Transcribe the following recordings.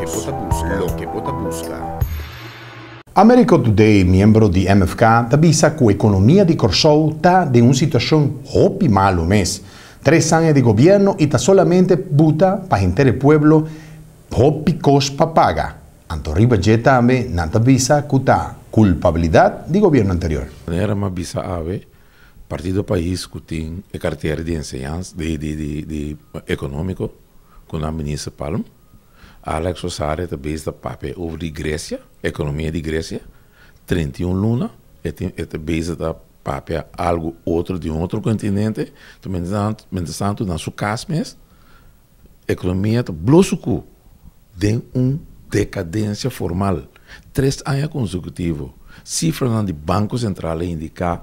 Loke bo ta buska. Loke bo ta buska. America Today, miembro di MFK, ta bisa ku ekonomia di Kòrsou ta den un situashon hopi malu mes. Tres aña di gobièrnu i ta solamente buta pa henter e pueblo hopi kos pa paga. Anto riba dje tambe nan ta bisa ku ta kulpabilidat di gobièrnu anterior. Manera m'a bisa awe, Partido Pais ku tin e kartera di enseñansa di di di di ekonómiko ku nan minister Palm, Alex Rosario ta bezig ta papia over di Grecia, ekonomia di Grecia, 31 luna e tin e ta bezig ta papia algu otro di un otro kontinente, mientrastantu na su kas mes ekonomia ta blo suku den un dekadensia formal. Tres aña konsekutivo, sifranan di Banko Sentral a indiká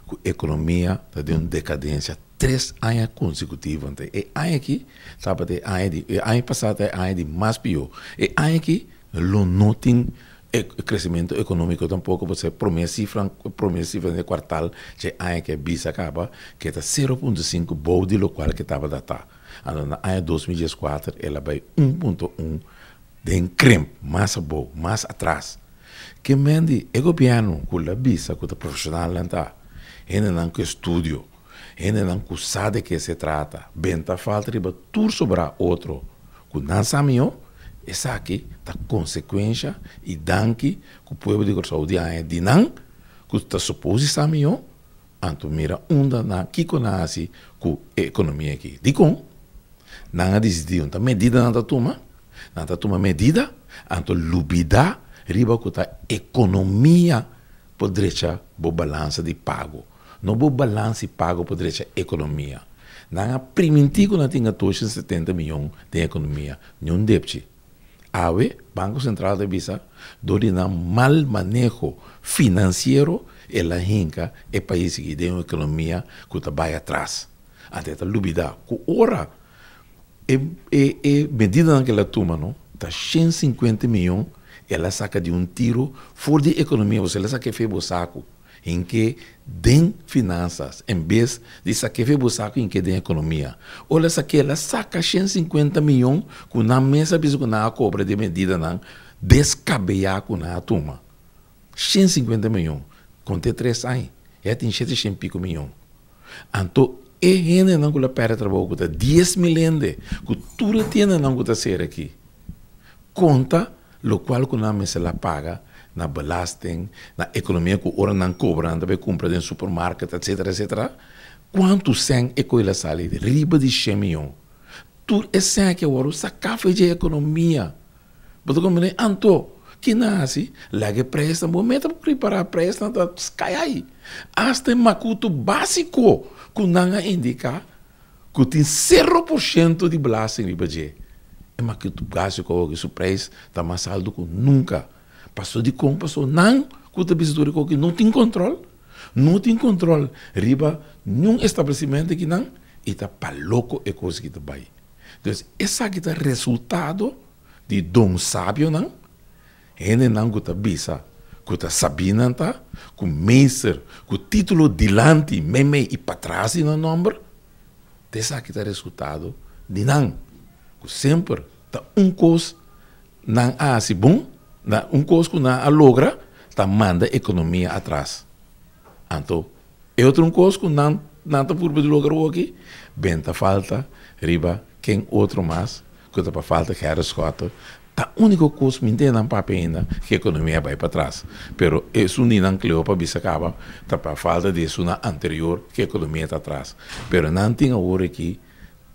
ku ekonomia ta den un dekadensia tres aña konsekutivo. Anto e aña aki tabata e aña di, e aña pasá ta e aña di mas pió. E aña aki lo no tin e kresementu ekonómiko tampoko pasobra e promé sifra, promé sifra den e kuartal dje aña ke a bisa kaba ke ta 0.5 bou di lokual ke tabata ta. Anto na aña 2014 el a bai 1.1 den krimp, mas abou, mas atras. Ke men di e gobièrnu ku la bisa ku ta profeshonalnan ta, hendenan ku estudio, hendenan ku sa de ke se trata, benta falta riba tur sobrá otro ku nan sa mihó, esaki ta konsekuensha i danki ku pueblo di Kòrsou di aña di nan ku ta supos di sa mihó, Anto mira unda nan, kiko nan a hasi ku e ekonomia aki. Dikon? Nan a disidí un ta medida nan ta tuma, nan ta tuma medida, anto lubidá riba ku ta ekonomia por drecha bo balansa di pago. No bo balansa di pago por drecha ekonomia. Nan a primintí ku nan tin 270 miyon den ekonomia, niun depchi. Awe, Banko Sentral ta bisa, dor di nan mal maneho finansiero el a hinka e pais aki den un ekonomia ku ta bai atras. Anto e ta lubida ku ora e e e medidanan ku el a tuma no ta 150 miyon el a saka di un tiro for di ekonomia, pasobra el a saka e fe bo saku. Hink'é den finansas en bes di sak'é fe bo saku hink'é den ekonomia. Ora sak'é el a saka 150 miyon ku nan mes a bisa ku nan a kobra di e medidanan deskabeyá ku nan a tuma. 150 miyon, kont'é tres aña, ya tin shete shen piko miyon. Anto e hendenan ku lo a pèrdè trabou ku ta 10,000 hende ku tur e tiendanan ku ta sera aki, konta Lokual ku nan mester la paga na belasting, na ekonomia ku ora nan kobra nan ta bai kumpra den supermarket etsetera etsetera, kuantu sèn e koe la sali riba di shen miyon? Tur e sèn aki a wòrdu saká for dje ekonomia. Bo ta komprendé? Anto, ki nan hasi? Laga e preisnan, bo meta por ripará preisnan ta sky high. Asta e makutu básiko ku nan a indiká ku tin 0% di belasting riba dje. E makutu básiko awor su preis ta mas altu ku nunka. Paso dikon? Paso nan ku ta bisa tur e koki no tin kontrol, no tin kontrol riba niun establesimentu akinan i ta pa loko e kos aki ta bai. Dus esaki ta resultado di don sabionan. Hendenan ku ta bisa ku ta sabí nan ta, ku meester, ku título dilanti, meimei i patras di nan nòmber, ta esaki ta resultado di nan, ku semper ta un kos nan a hasi bon, na un kos ku nan a logra ta manda ekonomia atras. Anto e otro un kos ku nan nan ta purba di logra awoki, ben ta falta riba ken otro mas ku ta pa falta Gerrit Schotte Ta unico cos mi ntende nan papia ainda cu economia bay patras, pero esun di nan Cleopa bisa caba ta pa falta di esunnan anterior cu economia ta atras. Pero nan tin awor aki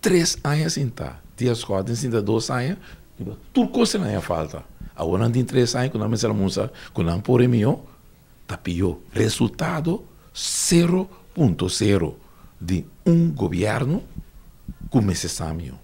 tres aña sinta, Tia Scott tin sinta dos aña, tur cos nan a falta. Awor nan tin tres aña cu nan mester a mustra cu nan por e miho, ta piyo. Resultado 0.0 di un gobierno cu mester sa miho.